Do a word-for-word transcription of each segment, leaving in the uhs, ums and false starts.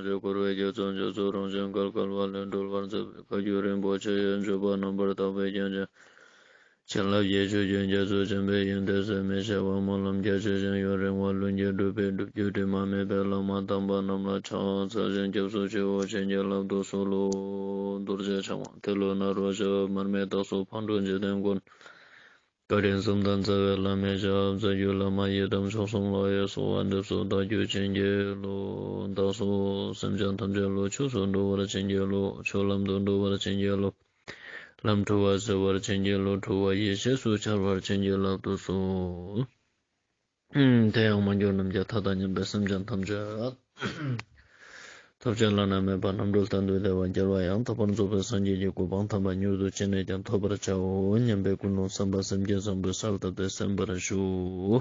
ཞབས་འཁོར་བའི་རྒྱ་མཚོ་མཇུག་སུ་རིང་ཞིང་བསྐལ་བསྐལ་བ་ལས་སྒྲོལ་བར་མཛད་པའི་བཀའ་བརྒྱུད་རིན་པོ་ཆེ་ཡི་སྤྱོད་པ་རྣམ་པར་དག་པའི་རྒྱན་ཅན། བྱིན་རླབས་ཀྱི་ཆུ་རྒྱུན་རྒྱ་མཚོ་ཆེན་པོའི་ཡོན་ཏན་ཟད་མི་ཤེས་པ་སྨོན་ལམ་རྒྱ་ཆེ་ཞིང་ཡུན་རིང་བ་ལྷུན་གྱིས་གྲུབ་པའི་སྒྲུབ་བརྒྱུད་དྲི་མ་མེད་པའི་བླ་མ་དམ་པ་རྣམས་ལ་ཕྱག་འཚལ་ཞིང་སྐྱབས་སུ་མཆིའོ། བྱིན་གྱིས་བརླབ་ཏུ་གསོལ་ལོ། རྡོ་རྗེ་འཆང་དབང་ཏེ་ལོ་ནཱ་རོ་ཞབས། མར་མི་དྭགས་སོགས་ཕག་གྲུ་འཇིག་རྟེན་མགོན། བཀའ་དྲིན་གསུམ་ལྡན་རྩ་བའི་བླ་མའི་ཞབས། རྩ་བརྒྱུད་བླ་མ་ཡི་དམ་མཆོག་གསུམ་ལ། གསོལ་བ་འདེབས་སོ་བདག་རྒྱུད་བྱིན་གྱིས་རློབས། བདག་སོགས་སེམས་ཅན་ཐམས་ཅད་བློ་ཆོས་སུ་འགྲོ་བར་བྱིན་གྱིས་རློབས། ཆོས་ལམ་དུ་འགྲོ་བར་བྱིན་གྱིས་རློབས། ལམ་འཁྲུལ་བ་སེལ་བར་བྱིན་གྱིས་རློབས། འཁྲུལ་བ་ཡེ་ཤེས་སུ་འཆར་བར་བྱིན་གྱིས་བརླབ་ཏུ་གསོལ། དེ་ཡང་མ་གྱུར་ནམ་མཁའི་མཐའ་དང་མཉམ་པའི་སེམས་ཅན་ཐམས་ཅད། ཐོབ་བྱ་བླ་ན་མེད་པ་རྣམ་གྲོལ་གཏན་དུ་བདེ་བ་རྒྱལ་བ་ཡང་དག་པར་རྫོགས་པའི་སངས་རྒྱས་ཀྱི་གོ་འཕང་དམ་པ་མྱུར་དུ་ཅི་ནས་ཀྱང་ཐོབ་པར་བྱའོ་སྙམ་པའི་ཀུན་སློང་བསམ་པ་སེམས་བསྐྱེད་བཟང་པོའི་གསལ་བཏབ་སྟེ་གསན་པར་ཞུ།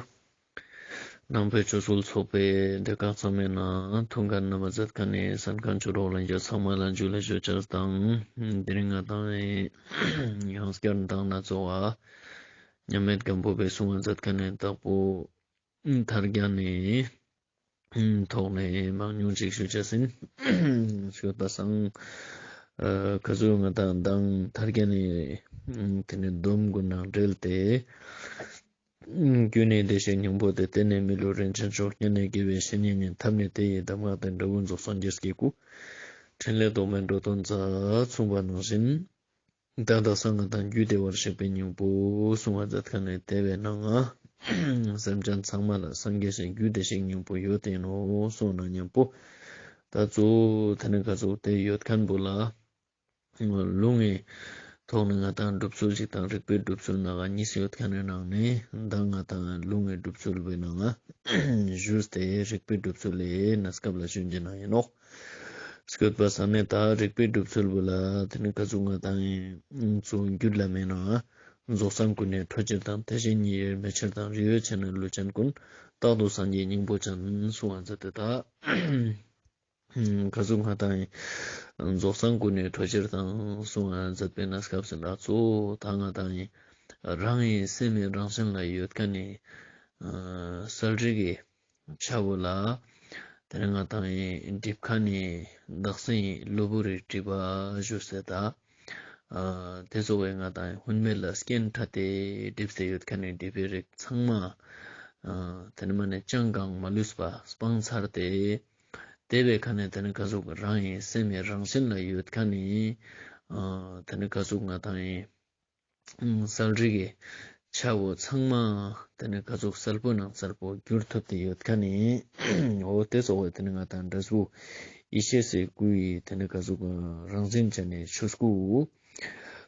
ནང་པའི་ཆོས་སྲོལ་ཚོགས་པའི་སྡེ་ཁག་ཚང་མའི་ནང་ཐུགས་འགན་རྣམ་པ་མཛད་མཁན་ནི་གསན་མཁན་ཆོས་གྲོགས་ལྷན་རྒྱས་ཚང་མ་ལ་ཇུ་ལེ་ཞུ་ཅེས་དང་། དེ་རིང་ང་དང་ཡང་བསྐྱར་མདང་ནེ་ཚོགས་པ་མཉམ་མེད་སྒམ་པོ་པའི་གསུང་བ་མཛད་མཁན་ནི་དྭགས་པོ་ཐར་རྒྱན་ནི་ཐོག་ནེ་མང་ཉུང་ཅིག་ཞུ་ཅེས་ཨིན། ཞུས་པ་སང་ཨ་ག་ཟུག་ང་དང་མདང་ཐར་རྒྱན་ནི་དེ་ནེ་སྡོམ་དགུ་ནང་འབྲེལ་ཏེ། ཀུན་ནས་བདེ་གཤེགས་སྙིང་པོ་སྟེ། རྟེན་ནི་མི་ལུས་རིན་ཆེན་མཆོག་རྐྱེན་ནི་དགེ་བའི་བཤེས་གཉེན་ཡིན། ཐབས་ནི་དེ་ཡི་གདམས་ངག་སྟེ། འབྲས་བུ་རྫོགས་སངས་རྒྱས་ཀྱི་སྐུ། ཕྲིན་ལས་རྟོག་མེད་འགྲོ་དོན་མཛད། གསུངས་པ་ནང་བཞིན། ད་དག་ས་ང་དང་རྒྱུད་བདེ་བར་གཤེགས་པའི་སྙིང་པོ་གསུང་བ་མཛད་མཁན་ནི་དེ་བའི་ནང་ང་སེམས་ཅན་ཚང་མ་ལ་སངས་རྒྱས་སི་རྒྱུད་བདེ་གཤེགས་སྙིང་པོ་ཡོད་དེ་ནོག་གསུངས་ན་མཉམ་པོ། ད་གཙོ་བོ་དེ་ནེ་ག་ཟུག་དེ་ཡོད་མཁན་པོ་ལ། ལུང་ངི་ཐོག་ནེ་ང་དང་སྒྲུབ་ཚུལ་ཞིག་དང་རིགས་པའི་སྒྲུབ་ཚུལ་ནང་ང་གཉིས་ཡོད་མཁན་ནི་ནང་ནེ་ད་ང་དང་ལུང་ངི་སྒྲུབ་ཚུལ་བོའི་ནང་ང་ཞུས་ཏེ་རིགས་པའི་སྒྲུབ་ཚུལ་ལེ་གནས་སྐབས་ལ་ཞུན་གྱི་ནང་ཡིན་ནོག། སྐྱོད་པ་ས་ནེ་ད་རིགས་པའི་སྒྲུབ་ཚུལ་བོ་ལ་དེ་ནེ་ག་ཟུག་ང་དང་ཡིན་གཙོ་བོ་རྒྱུད་བླ་མའི་ནང་ང་རྫོགས་སངས་སྐུ་ནི་འཕྲོ་ཕྱིར་དང་། དེ་བཞིན་ཉིད་དབྱེར་མེད་ཕྱིར་དང་། རིགས་ཡོད་ཕྱིར་ན་ལུས་ཅན་ཀུན། རྟག་ཏུ་སངས་རྒྱས་སྙིང་པོ་ཅན། གསུང་བ་མཛད་དེ་ད། ག་ཟུག་ང་དང་ཡིན་རྫོགས་སངས་སྐུ་ནི་འཕྲོ་ཕྱིར་དང་གསུང་བ་མཛད་པའི་གནས་སྐབས་སུ་ལ་གཙོ་བོ་ད་ང་དང་ཡིན་རང་ཡིན་སེམས་ཡིན་རང་བཞིན་ལ་ཡོད་མཁན་ནི་གསལ་རིག་གི་ཆ་བོ་ལ་དེ་ནེ་ང་དང་ཡིན་སྒྲིབ་མཁན་ནི་བདག་སེམས་ཡིན་གློ་བུར་རིག་སྒྲིབ་པ་ཞུ་སྟེ་ད། ཨ་དེ་ཚོགས་པའི་ང་དང་ཡིན་ཧུན་མེད་ལ་སྐྱེན་ཕྲ་སྟེ་སྒྲིབ་སྟེ་ཡོད་མཁན་ནི་སྒྲིབ་པའི་རིགས་ཚང་མ་ཨ་དེ་ནེ་མ་ནེ་ཅང་གང་མ་ལུས་པ་སྤང་ཚར་ཏེ། དེ་བའི་ཁ་ནེ་དེ་ནེ་ག་ཟུག་རང་ཡིན་སེམས་ཡིན་རང་བཞིན་ལ་ཡོད་མཁན་ནི་ཨ་དེ་ནེ་ག་ཟུག་ང་དང་ཡིན་གསལ་རིག་གི་ཆ་བོ་ཚང་མ་དེ་ནེ་ག་ཟུག་གསལ་པོ་ནང་གསལ་པོ་འགྱུར་ཐུབ་སྟེ་ཡོད་མཁན་ནི་འོ་དེ་ཚོགས་པའི་དེ་ནེ་ང་དང་འབྲས་བུ་ཡེ་ཤེས་སི་སྐུ་ཡི་དེ་ནེ་ག་ཟུག་རང་བཞིན་ཅན་ནི་ཆོས་སྐུ།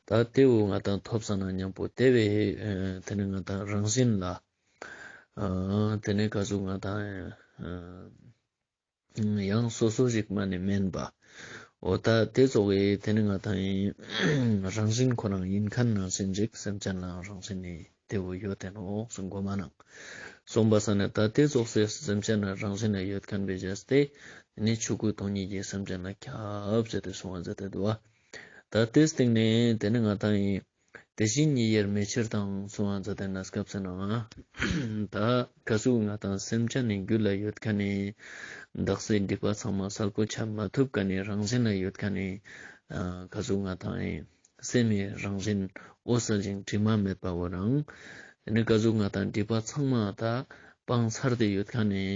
ད་དེ་བོ་ང་དང་ཐོབ་ས་ན་མཉམ་པོ་དེ་བའི་ཨ་དེ་ནེ་ང་དང་རང་བཞིན་ལ་ཨ་དེ་ནེ་ག་ཟུག་ང་དང་ཨ་ཡང་སོ་སོ་ཞིག་མ་ནེ་མེན་པ། འོ་ད་དེ་ཚོགས་པའི་དེ་ནེ་ང་དང་ཡིན་རང་བཞིན་ཁོ་རང་ཡིན་མཁན་ནང་བཞིན་ཅིག་སེམས་ཅན་ལའང་རང་བཞིན་ནི་དེ་བོ་ཡོད་དེ་ནོག་གསུང་གོ་མ་ནང་། གསུངས་པ་ས་ནེ་ད་དེ་ཚོགས་སེ་སེམས་ཅན་ལ་རང་བཞིན་ལ་ཡོད་མཁན་བེ་བྱས་ཏེ་དེ་ནེ་ཆོས་སྐུ་སྟོང་ཉིད་ཀྱིས་སེམས་ཅན་ལ་ཁྱབ་བྱས་ཏེ་གསུང་བ་མཛད་དེ་འདུག་པ། ད་དེའི་སྟེང་ནེ་དེ་ནེ་ང་དང་ཡིན་དེ་བཞིན་ཉིད་དབྱེར་མེད་ཕྱིར་དང་གསུང་བ་མཛད་དེ་གནས་སྐབས་སུ་ན་ད་ག་ཟུག་ང་དང་སེམས་ཅན་ནི་རྒྱུད་ལ་ཡོད་མཁན་ནི་བདག་སའི་སྒྲིབ་པ་ཚང་མ་གསལ་པོ་ཆ་མ་ཐུབ་མཁན་ནི་རང་བཞིན་ལ་ཡོད་མཁན་ནི་ཨ་ག་ཟུག་ང་དང་ཡིན་སེམས་ཡི་རང་བཞིན་འོད་གསལ་ཞིང་དྲི་མ་མེད་པ་བོ་རང་། དེ་ནེ་ག་ཟུག་ང་དང་སྒྲིབ་པ་ཚང་མ་ད་སྤང་ཚར་ཏེ་ཡོད་མཁན་ནི་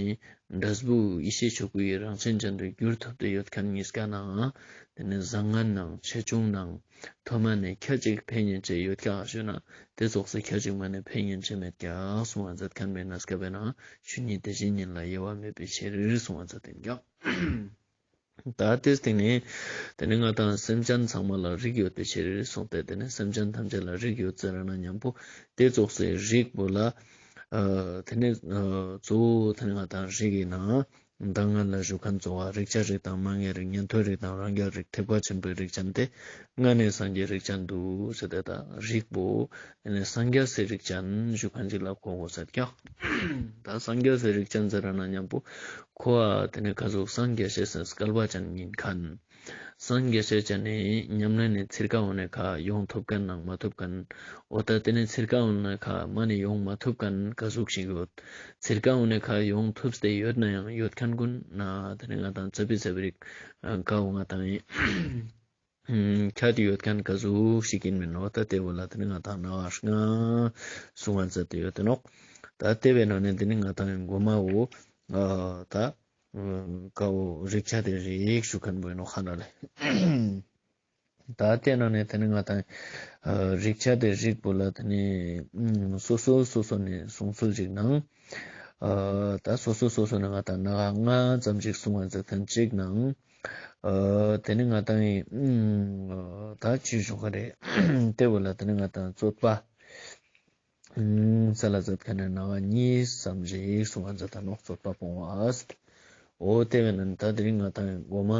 འབྲས་བུ་ཡེ་ཤེས་ཆོས་སྐུ་ཡི་རང་བཞིན་ཅན་དུ་འགྱུར་ཐུབ་སྟེ་ཡོད་མཁན་གཉིས་ཀ་ནང་དེ་ནེ་བཟང་ངན་ནང་ཆེ་ཆུང་ནང་མཐོ་དམན་ནི་ཁྱད་ཅིག་ཕན་ཡོན་ཅན་ཡོད་ཀྱག་ཞུ་ན་དེ་ཚོགས་སེ་ཁྱད་ཅིག་མ་ནེ་ཕན་ཡོན་ཅན་མེད་ཀྱག་གསུང་བ་མཛད་མཁན་བེ་གནས་སྐབས་བེ་ན་ཆོས་ཉིད་དེ་བཞིན་ཉིད་ལ་དབྱེ་བ་མེད་པའི་ཕྱིར་གསུང་བ་མཛད་དེ་ཀྱག། ད་དེའི་སྟེང་ནེ་དེ་ནེ་ང་དང་སེམས་ཅན་ཚང་མ་ལ་རིགས་ཡོད་པའི་ཕྱིར་གསུངས་ཏེ། དེ་ནེ་སེམས་ཅན་ཐམས་ཅད་ལ་རིགས་ཡོད་ཟེར་ན་མཉམ་པོ་དེ་ཚོགས་སེ་རིགས་པོ་ལ་ཨ་དེ་ནེ་ཨ་གཙོ་བོ་དེ་ནེ་ང་དང་རིགས་ཡིན་ན་མདང་ང་ལ་ཞུ་མཁན་གཙོ་བོ་རིགས་ཆད་རིགས་དང་མ་ངེས་རིགས་ཉན་ཐོས་རིགས་དང་རང་རྒྱལ་རིགས་ཐེག་པ་ཆེན་པོའི་རིགས་ཅན་ཏེ་ལྔ་ནེ་སངས་རྒྱས་རིགས་ཅན་འདུག་ཟེར་ཏེ་ད་རིགས་པོ་དེ་ནེ་སངས་རྒྱས་སི་རིགས་ཅན་ཞུ་མཁན་ཅིག་ལ་གོ་དགོས་ཟེར་ཀྱག། ད་སངས་རྒྱས་སི་རིགས་ཅན་ཟེར་ན་མཉམ་པོ་ཁོ་བ་དེ་ནེ་ག་ཟུག་སངས་རྒྱས་ཤེས་སི་སྐལ་བ་ཅན་ཡིན་མཁན། སངས་རྒྱས་སྲས་ཅན་ནི་ཉམས་ལེན་ནི་ཚིར་ཀ་འོ་ནེ་ཁ་ཡོང་ཐུབ་ཁན་ནང་མ་ཐུབ་ཁན། འོ་ད་ཏེ་ནེ་ཚིར་ཀ་འོ་ནེ་ཁ་མ་ནེ་ཡོང་མ་ཐུབ་ཁན་ཀ་ཟུག་ཞིག་ཡོད། ཚིར་ཀ་འོ་ནེ་ཁ་ཡོང་ཐུབ་སྟེ་ཡོད་ནའང་ཡོད་ཁན་གུན་ན་ཏེ་ནེ་ང་དང་ཙ་པིག་ཙ་པིག་རིག་ཀ་འོ་ང་དང་ཁྱད་ཡོད་ཁན་ཀ་ཟུག་ཞིག་ཨིན་མེན་ནོག། ད་ཏེ་བོ་ལ་ཏེ་ནེ་ང་དང་ན་ང་གསུང་བ་མཛད་དེ་ཡོད་དེ་ནོག། ད་ཏེ་བོའི་ནང་ནེ་ཏེ་ནེ་ང་དང་གོ་མ་བོ་ཨ་ད་ཀ་བོ་རིགས་ཆད་དེ་རིགས་ཞུ་ཁན་བོ་ཨིན་ནོག་ཁ་ན་ལེ། ད་ཏེ་ནང་ནེ་ཏེ་ནེ་ང་དང་ཨ་རིགས་ཆད་དེ་རིགས་པོ་ལ་ཏེ་ནེ་སོ་སོ་སོ་སོ་ནེ་གསུང་ཚུལ་ཞིག་ནང་ཨ་ད་སོ་སོ་སོ་སོ་ནེ་ང་དང་ན་ང་ལྔ་ཙམ་ཞིག་གསུང་བ་མཛད་ཁན་ཅིག་ནང་ཨ་ཏེ་ནེ་ང་དང་ཨིན་ཨ་ད་ཅི་ཞུ་ག་རེ། ཏེ་བོ་ལ་ཏེ་ནེ་ང་དང་རྩོད་པ་ཨ་ས་ལ་མཛད་ཁན་ནི་ན་ང་གཉིས་ཙམ་ཞིག་གསུང་བ་མཛད་ད་ནོག། རྩོད་པ་སྤོང་བ། འོ་ཏེ་བོའི་ནང་ནེ་ད་དེ་རིང་ང་དང་གོ་མ་ཨ་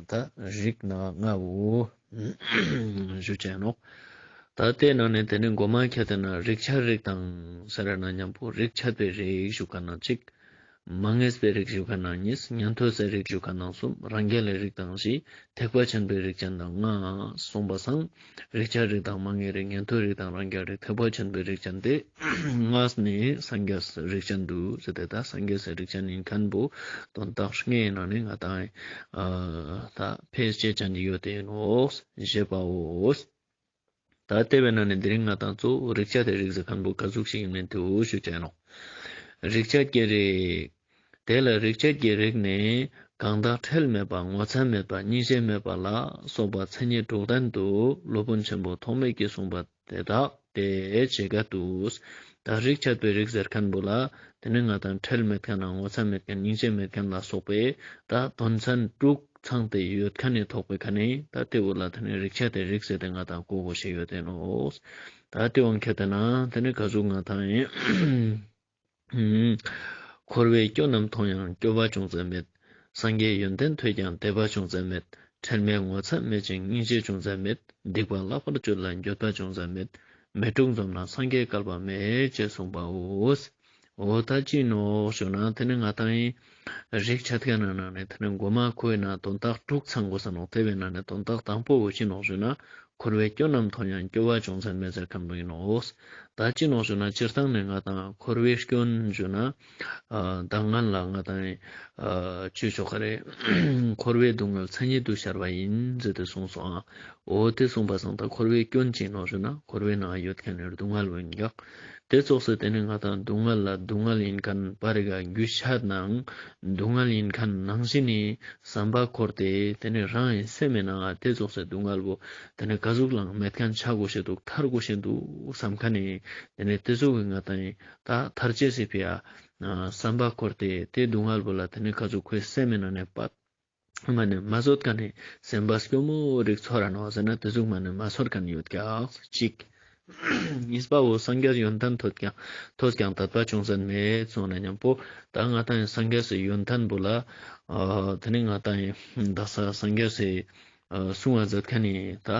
ད་རིགས་ན་ང་ལྔ་བོ་ཞུ་ཅེས་ནོག། ད་ཏེའི་ནང་ནེ་ཏེ་ནེ་གོ་མ་ཁྱད་དེ་ན་རིགས་ཆད་རིགས་དང་ཟེར་ན་ཉམ་པོ་རིགས་ཆད་པའི་རིགས་ཞུ་ཁན་ནང་གཅིག། མ་ངེས་པའི་རིགས་ཞུ་ཁན་ནང་གཉིས། ཉན་ཐོས་སའི་རིགས་ཞུ་ཁན་ནང་གསུམ། རང་རྒྱལ་ལས་རིགས་དང་བཞི། ཐེག་པ་ཆེན་པོའི་རིགས་ཅན་དང་ལྔ་གསུངས་པ་སང་། རིགས་ཆད་རིགས་དང་མ་ངེས་རིགས། ཉན་ཐོས་རིགས་དང་རང་རྒྱལ་རིགས། ཐེག་པ་ཆེན་པོའི་རིགས་ཅན་ཏེ་ལྔ་ནི་སངས་རྒྱས་རིགས་ཅན་དུ་ཟེར་ཏེ་ད་སངས་རྒྱས་རིགས་ཅན་ཨིན་ཁན་བོ་དོན་དག་ལྔའི་ནང་ནེ་ང་དང་ཨ་ད་ཕལ་ཆེར་ཅན་ཡོད་དེ་ནོག་ཞེས་པའོ། ད་ཏེ་བོའི་ནང་ནེ་དེ་རིང་ང་དང་གཙོ་བོ་རིགས་ཆད་དེ་རིགས་ཟེར་ཁན་བོ་ཀ་ཟུག་ཞིག་ཨིན་མེན་ཏེ་འོ་ཞུ་ཅེས་ནོག། རིགས་ཆད་ཀྱི་རིགས། དེ་ལ་རིགས་ཆད་ཀྱི་རིགས་ནི་གང་དག་ཁྲེལ་མེད་པ་ངོ་ཚ་མེད་པ་སྙིང་རྗེ་མེད་པ་ལ་སོགས་པ་མཚན་ཉིད་དྲུག་ལྡན་དུ་སློབ་དཔོན་ཆེན་པོ་ཐོགས་མེད་ཀྱིས་གསུངས་པ་དེ་དག་དེ་ཇི་སྐད་དུ། ད་རིགས་ཆད་པའི་རིགས་ཟེར་ཁན་བོ་ལ་ཏེ་ནེ་ང་དང་ཁྲེལ་མེད་ཁན་ངོ་ཚ་མེད་ཁན་སྙིང་རྗེ་མེད་ཁན་ལ་སོགས་པའི་ད་དོན་ཚན་དྲུག་ཚང་སྟེ་ཡོད་ཁན་ནི་ཐོག་པའི་ཁ་ནེ་ད་ཏེ་བོ་ལ་ཏེ་ནེ་རིགས་ཆད་དེ་རིགས་ཟེར་ཏེ་ང་དང་གོ་གོ་ཤེས་ཡོད་དེ་ནོག། ད་ཏེ་བོ་ཁྱད་དེ་ན་ཏེ་ནེ་ཀ་ཟུག་ང་དང་ཨིན། འཁོར་བའི་སྐྱོན་རྣམས་མཐོང་ཡང་སྐྱོ་བ་ཅུང་ཟད་མེད། སངས་རྒྱས་ཡོན་ཏན་ཐོས་ཀྱང་དད་པ་ཅུང་ཟད་མེད། ཁྲེལ་མེད་ངོ་ཚ་མེད་ཅིང་སྙིང་རྗེ་ཅུང་ཟད་མེད། སྡིག་པ་ལྷག་པར་སྤྱོད་ལ་འགྱོད་པ་ཅུང་ཟད་མེད། མེད་དྲུག་འཛོམས་ན་སངས་རྒྱས་སྐལ་པ་མེད། ཅེས་གསུངས་པའོ། འོ་ད་ཅི་ནོག་ཞུ་ན་ཏེ་ནེ་ང་དང་ཨིན་རིགས་ཆད་ཁན་ནང་ནེ་ཏེ་ནེ་གོ་མ་ཁོའི་ནང་དོན་དག་དྲུག་ཚང་གོས་ས་ནོག། ཏེ་བོའི་ནང་ནེ་དོན་དག་དང་པོ་བོ་ཅི་ནོག་ཞུ་ན། འཁོར་བའི་སྐྱོན་རྣམས་མཐོང་ཡང་སྐྱོ་བ་ཅུང་ཟད་མེད་ཟེར་ཁན་བོ་ཨིན་ནོག། ད་ཅི་ནོག་ཞུ་ན་སྤྱིར་བཏང་ནེ་ང་དང་འཁོར་བའི་སྐྱོན་ཞུ་ན་ཨ་ད་ང་ལ་ང་དང་ཨ་ཅི་ཞུ་ག་རེ། འཁོར་བའི་སྡུག་བསྔལ་མཚན་ཉིད་དུ་ཤར་བ་ཡིན་ཟེར་ཏེ་གསུངས་སོང་ཨ། འོ་ཏེ་གསུངས་པ་སང་ད་འཁོར་བའི་སྐྱོན་ཅི་ནོག་ཞུ་ན་འཁོར་བའི་ནང་ཡོད་ཁན་ནི་སྡུག་བསྔལ་བོ་ཨིན་ཀྱག། ཏེ་ཙོགས་སེ་ཏེ་ནེ་ང་དང་སྡུག་བསྔལ་ལ་སྡུག་བསྔལ་ཨིན་ཁན་པ་རི་ག་རྒྱུ་ཆ་ནང་སྡུག་བསྔལ་ཨིན་ཁན་ནང་བཞིན་ནི་བསམ་པ་འཁོར་ཏེ་ཏེ་ནེ་རང་ངི་སེམས་སི་ནང་ང་ཏེ་ཙོགས་སེ་སྡུག་བསྔལ་བོ་ཏེ་ནེ་ཀ་ཟུག་ལའང་མེད་ཁན་ཆ་གོས་ཤེས་དུག། ཐར་གོས་ཤེས་དུག་བསམ་ཁན་ནི་ཏེ་ནེ་ཏེ་ཙོགས་སི་ང་དང་ད་ཐར་ཅེས་སི་ཕི་ཡ་བསམ་པ་འཁོར་ཏེ་ཏེ་སྡུག་བསྔལ་བོ་ལ་ཏེ་ནེ་ཀ་ཟུག་ཁོའི་སེམས་སི་ནང་ནེ་པད་མ་ནེ་མ་ཟོད་ཁན་ནི་སེམས་པ་སྐྱོ་མོ་རིགས་ཚོར་ར་ནོག་ཟེར་ན་ཏེ་ཟུག་མ་ནེ་མ་ཚོར་ཁན་ཡོད་ཀྱག་ཅིག། གཉིས་པ་བོ་སངས་རྒྱས་ཡོན་ཏན་ཐོས་ཀྱང་ཐོས་ཀྱང་དད་པ་ཅུང་ཟད་མེད་གསུངས་ན་ཉམ་པོ་ད་ང་དང་ཨིན་སངས་རྒྱས་སི་ཡོན་ཏན་བོ་ལ་ཨ་ཏེ་ནེ་ང་དང་ཨིན་དག་ས་སངས་རྒྱས་སི་ཨ་གསུང་བ་མཛད་ཁན་ནི་ད་ཨ་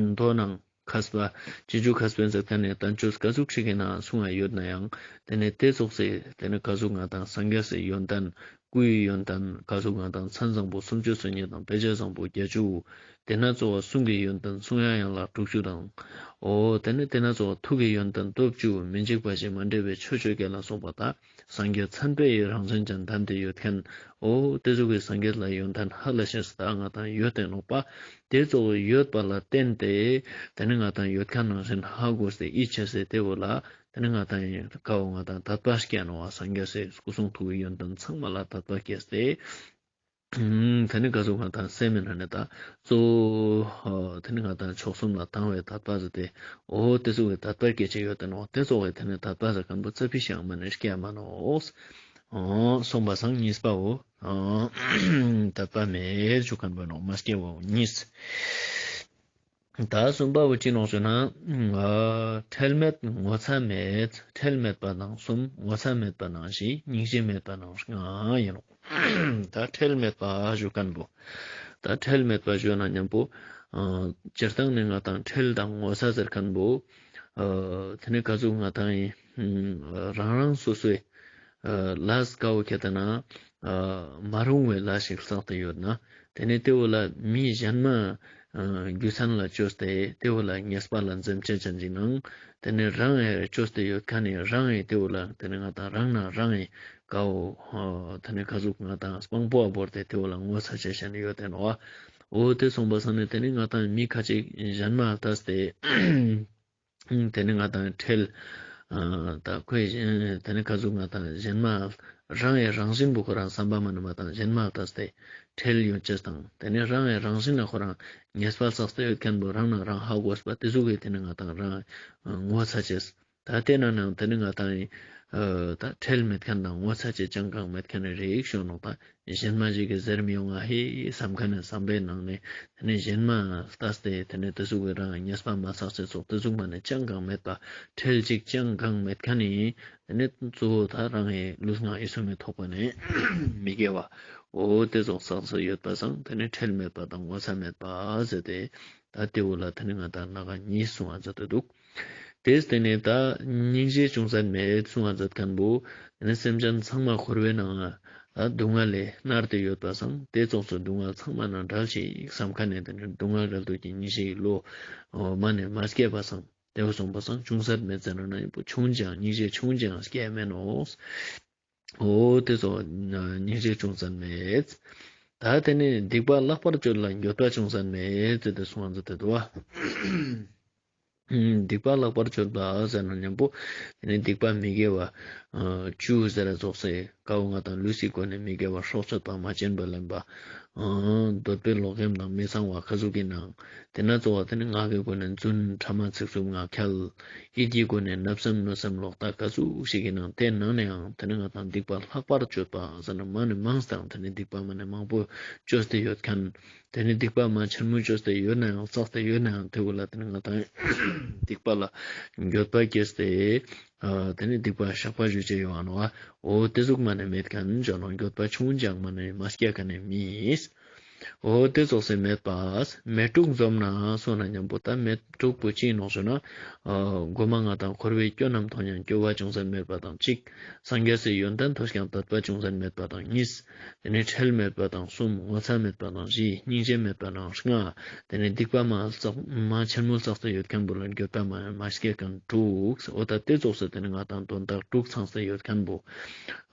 མདོ་ནང་མཁས་པ་སྤྱོད་འཇུག་མཁས་པའི་མཛད་ཁན་ནི་བསྟན་བཅོས་ཀ་ཟུག་ཞིག་གི་ནང་གསུང་བ་ཡོད་ནའང་ཏེ་ནེ་ཏེ་ཙོགས་སེ་ཏེ་ནེ་ཀ་ཟུག་ང་དང་སངས་རྒྱས་སི་ཡོན་ཏན་སྐུའི་ཡོན་ཏན་ཀ་ཟུག་ང་དང་མཚན་བཟང་པོ་སུམ་ཅུ་སོ་གཉིས་དང་དཔེ་བྱད་བཟང་པོ་བརྒྱད་ཅུ། ཏེ་ནེ་གཙོ་བོ་གསུང་གི་ཡོན་ཏན་གསུང་དབྱངས་ཡན་ལག་དྲུག་ཅུ་དང་། འོ་ཏེ་ནེ་ཏེ་ནེ་གཙོ་བོ་ཐུགས་ཀྱི་ཡོན་ཏན་སྟོབས་བཅུ་མི་འཇིགས་པ་བཞི་མ་འདྲེས་པའི་ཆོས་བཅོ་བརྒྱད་ལ་སོགས་པ་དག་སངས་རྒྱས་མཚན་དཔེའི་རང་བཞིན་ཅན་ལྡན་ཏེ་ཡོད་ཁན། འོ་ཏེ་ཙོགས་སི་སངས་རྒྱས་ལ་ཡོན་ཏན་ཧ་ལས་ཤེས་སི་ད་ང་དང་ཡོད་དེ་ནོག་པ། ཏེ་ཙོགས་ཡོད་པ་ལ་བརྟེན་ཏེ་ཏེ་ནེ་ང་དང་ཡོད་ཁན་ནང་བཞིན་ཧ་གོ་སྟེ་ཡིད་ཆེས་སེ་ཏེ་བོ་ལ་ཏེ་ནེ་ང་དང་ཨིན་ཀ་བོ་ང་དང་དད་པ་སྐྱེ་ནོག་པ། སངས་རྒྱས་སི་སྐུ་གསུང་ཐུགས་ཀྱི་ཡོན་ཏན་ཚང་མ་ལ་དད་པ་སྐྱེས་ཏེ། ཨ་ཏེ་ནེ་ཀ་ཟུག་ང་དང་སེམས་སི་ནང་ནེ་ད་གཙོ་བོ་ཨ་ཏེ་ནེ་ང་དང་མཆོག་གསུམ་ལ་དང་བའི་དད་པ་ཟེར་ཏེ་འོ་ཏེ་ཙོགས་སི་དད་པ་སྐྱེ་ཅེས་ཡོད་དེ་ནོག། ཏེ་ཙོགས་སི་ཏེ་ནེ་དད་པ་ཟེར་ཁན་བོ་ཙ་པིག་ཤིག་མ་ནེ་སྐྱེ་མ་ནོག། འོ་གསུངས་པ་སང་གཉིས་པ་བོ་ཨ་དད་པ་མེད་ཞུ་ཁན་བོ་ནོག། མ་སྐྱེ་བོ་གཉིས། ད་གསུམ་པ་བོ་ཅི་ནོག་ཞུ་ན། ཨ་ཁྲེལ་མེད་ངོ་ཚ་མེད། ཁྲེལ་མེད་པ་ནང་གསུམ། ངོ་ཚ་མེད་པ་ནང་བཞི། སྙིང་རྗེ་མེད་པ་ནང་ལྔ་ཨིན་ནོག། ད་ཁྲེལ་མེད་པ་ཞུ་ཁན་བོ། ད་ཁྲེལ་མེད་པ་ཞུ་ན་ཉམ་པོ་ཨ་སྤྱིར་བཏང་ནེ་ང་དང་ཁྲེལ་དང་ངོ་ཚ་ཟེར་ཁན་བོ་ཨ་ཏེ་ནེ་ཀ་ཟུག་ང་དང་ཨིན་རང་རང་སོ་སོའི་ཨ་ལས་ཀ་བོ་ཁྱད་དེ་ན་ཨ་མ་རུང་བའི་ལས་ཤིག་བསགས་ཏེ་ཡོད་ན། ཏེ་ནེ་ཏེ་བོ་ལ་མི་ཞན་མ་རྒྱུ་མཚན་ལ་ཅོས་ཏེ་ཏེ་བོ་ལ་ཉེས་པ་ལ་འཛེམ་ཅེས་ཅན་ཅིག་ནང་ཏེ་ནེ་རང་ངི་ཅོས་ཏེ་ཡོད་ཁན་ནི་རང་ངི་ཏེ་བོ་ལ་ཏེ་ནེ་ང་ཏང་རང་ན་རང་ངི་ཀ་བོ་ཏེ་ནེ་ཀ་ཟུག་ང་ཏང་སྤང་པོ་བོར་ཏེ་ཏེ་བོ་ལ་ངོ་ཚ་ཅེས་ཅན་ཡོད་ཏེ་ནོག། འོ་ཏེ་སོང་པ་སང་ནེ་ཏེ་ནེ་ང་ཏང་མི་ཁ་ཅིག་ཞན་མ་ལྟས་ཏེ་ཏེ་ནེ་ང་ཏང་ཁྲེལ། ཨ་ད་ཁོས་ཨ་ཏེ་ནེ་ཀ་ཟུག་ང་ཏང་ཞན་མ་རང་ངི་རང་བཞིན་པོ་ཁོ་རང་བསམ་པ་མ་ནེ་མ་ཏང་ཞན་མ་ལྟས་ཏེ་ཁྲེལ་ཡོད་ཅེས་དང་ཏེ་ནེ་རང་ངི་རང་བཞིན་ལ་ཁོ་རང་ཉེས་པ་བསགས་ཏེ་ཡོད་ཁན་པོ་རང་ན་རང་ཧ་གོ་བ་ཏེ་ཟུག་གི་ཏེ་ནེ་ང་ཏང་རང་ངོ་ཚ་ཅེས། ད་ཏེ་ན་ནང་ཏེ་ནེ་ང་ཏང་ཨ་ད་ཁྲེལ་མེད་ཁན་དང་ངོ་ཚ་ཅེས་ཅང་གང་མེད་ཁན་ནི་རིགས་ཤོ་ནོག་ད། ཞན་མ་ཞིག་གི་ཟེར་མི་ཡོང་ང་ཧེ་བསམ་ཁན་ནི་བསམ་པའི་ནང་ནེ་ཏེ་ནེ་ཞན་མ་ལྟས་ཏེ་ཏེ་ནེ་ཏེ་ཟུག་གི་རང་ཉེས་པ་མ་བསགས་ཅེས་ཙོགས་ཏེ་ཟུག་མ་ནེ་ཅང་གང་མེད་པ་ཁྲེལ་ཅིག་ཅང་གང་མེད་ཁན་ནི་ཏེ་ནེ་གཙོ་བོ་ད་རང་ངི་ལུས་ངག་ཡིད་གསུམ་མི་ཐོག་པ་ནེ་མི་དགེ་བ་འོ་ཏེ་ཙོགས་བསགས་ཏེ་ཡོད་པ་སང་ཏེ་ནེ་ཁྲེལ་མེད་པ་དང་ངོ་ཚ་མེད་པ་ཟེར་ཏེ་ད་ཏེ་བོ་ལ་ཏེ་ནེ་ང་ཏང་ན་ག་ཉིས་གསུང་བ་མཛད་དེ་འདུག། ཏེས་ཏེ་ནེ་ད་སྙིང་རྗེ་ཅུང་ཟད་མེད་གསུང་བ་མཛད་ཁན་བོ་ཏེ་ནེ་སེམས་ཅན་ཚང་མ་འཁོར་བའི་ནང་ང་ད་སྡུག་བསྔལ་ལས་མནར་ཏེ་ཡོད་པ་སང་ཏེ་ཙོགས་སུ་སྡུག་བསྔལ་ཚང་མ་ནང་བྲལ་ཞིག་བསམ་ཁན་ནི་ཏེ་ནེ་སྡུག་བསྔལ་བྲལ་འདོད་ཀྱི་སྙིང་རྗེའི་བློ་མ་ནེ་མ་སྐྱེས་པ་སང་ཏེ་བོ་སོང་པ་སང་ཅུང་ཟད་མེད་ཟེར་ན་ན་ཡིན་པོ་ཆུང་ཅང་སྙིང་རྗེ་ཆུང་ཅང་སྐྱེ་མེད་ནོག། འོ་ཏེ་ཙོགས་སྙིང་རྗེ་ཅུང་ཟད་མེད། ད་ཏེ་ནེ་སྡིག་པ་ལྷག་པར་སྤྱོད་ལ་འགྱོད་པ་ཅུང་ཟད་མེད་ཟེར་ཏེ་གསུང་བ་མཛད་དེ་འདུག་བ། སྡིག་པ་ལྷག་པར་སྤྱོད་པ་ཟེར་ན་ཉམ་པོ་ཏེ་ནེ་སྡིག་པ་མི་དགེ་བ་བཅུ་ཟེར་ར་ཙོགས་སེ་ཀ་བོ་ང་ཏང་ལུས་སི་སྒོ་ནེ་མི་དགེ་བ་སྲོག་གཅོད་པ་མ་བྱིན་པ་ལེན་པ་འདོད་པའི་ལོག་གཡེམ་དང་མི་ཚངས་པ་ཀ་ཟུག་གི་ནང་ཏེ་ན་གཙོ་བོ་ཏེ་ནེ་ངག་གི་སྒོ་ནེ་རྫུན་ཕྲ་མ་ཚིག་རྩུབ་ངག་འཁྱལ། ཡིད་ཀྱི་སྒོ་ནེ་བརྣབ་སེམས་གནོད་སེམས་ལོག་ལྟ་ཀ་ཟུག་ཞིག་གི་ནང་ཏེ་ནང་ནེ་ཡང་ཏེ་ནེ་ང་ཏང་སྡིག་པ་ལྷག་པར་སྤྱོད་པ་ཟེར་ན་མ་ནེ་མང་སྟེ་ཏེ་ནེ་སྡིག་པ་མ་ནེ་མང་པོ་ཅོས་ཏེ་ཡོད་ཁན། ཏེ་ནེ་སྡིག་པ་མ་ཆེན་མོ་ཅོས་ཏེ་ཡོད་ན་ཡང་བསགས་ཏེ་ཡོད་ན་ཡང་ཏེ་བོ་ལ་ཏེ་ནེ་ང་ཏང་སྡིག་པ་ལ་འགྱོད་པ་སྐྱེས་ཏེ་ཨ་ཏེ་ནེ་སྡིག་པ་བཤགས་པ་ཞུ་ཅེས་ཡོང་ང་ནོག་བ། འོ་ཏེ་ཟུག་མ་ནེ་མེད་ཁན་ཅོ་ནོག་འགྱོད་པ་ཆུང་ཅང་མ་ནེ་མ་སྐྱེ་ཁན་ནི་མི། འོ་ཏེ་ཙོགས་སེ་མེད་པ། མེ་དྲུག་འཛོམས་ན་སོང་ན་ཉམ་པོ་ད་མེ་དྲུག་པོ་ཅི་ནོག་ཟེར་ན། ཨ་གོ་མ་ང་ཏང་འཁོར་བའི་སྐྱོན་རྣམས་མཐོང་ཡང་སྐྱོ་བ་ཅུང་ཟད་མེད་པ་དང་གཅིག། སངས་རྒྱས་སི་ཡོན་ཏན་ཐོས་ཀྱང་དད་པ་ཅུང་ཟད་མེད་པ་དང་གཉིས། ཏེ་ནེ་ཁྲེལ་མེད་པ་དང་གསུམ། ངོ་ཚ་མེད་པ་དང་བཞི། སྙིང་རྗེ་མེད་པ་དང་ལྔ། ཏེ་ནེ་སྡིག་པ་མ་བསགས་མ་ཆེན་མོ་བསགས་ཏེ་ཡོད་ཁན་བོ་ལ་འགྱོད་པ་མ་མ་སྐྱེ་ཁན་དྲུག། འོ་ད་ཏེ་ཙོགས་སེ་ཏེ་ནེ་ང་ཏང་དོན་དག་དྲུག་ཚང་སྟེ་ཡོད་ཁན་བོ།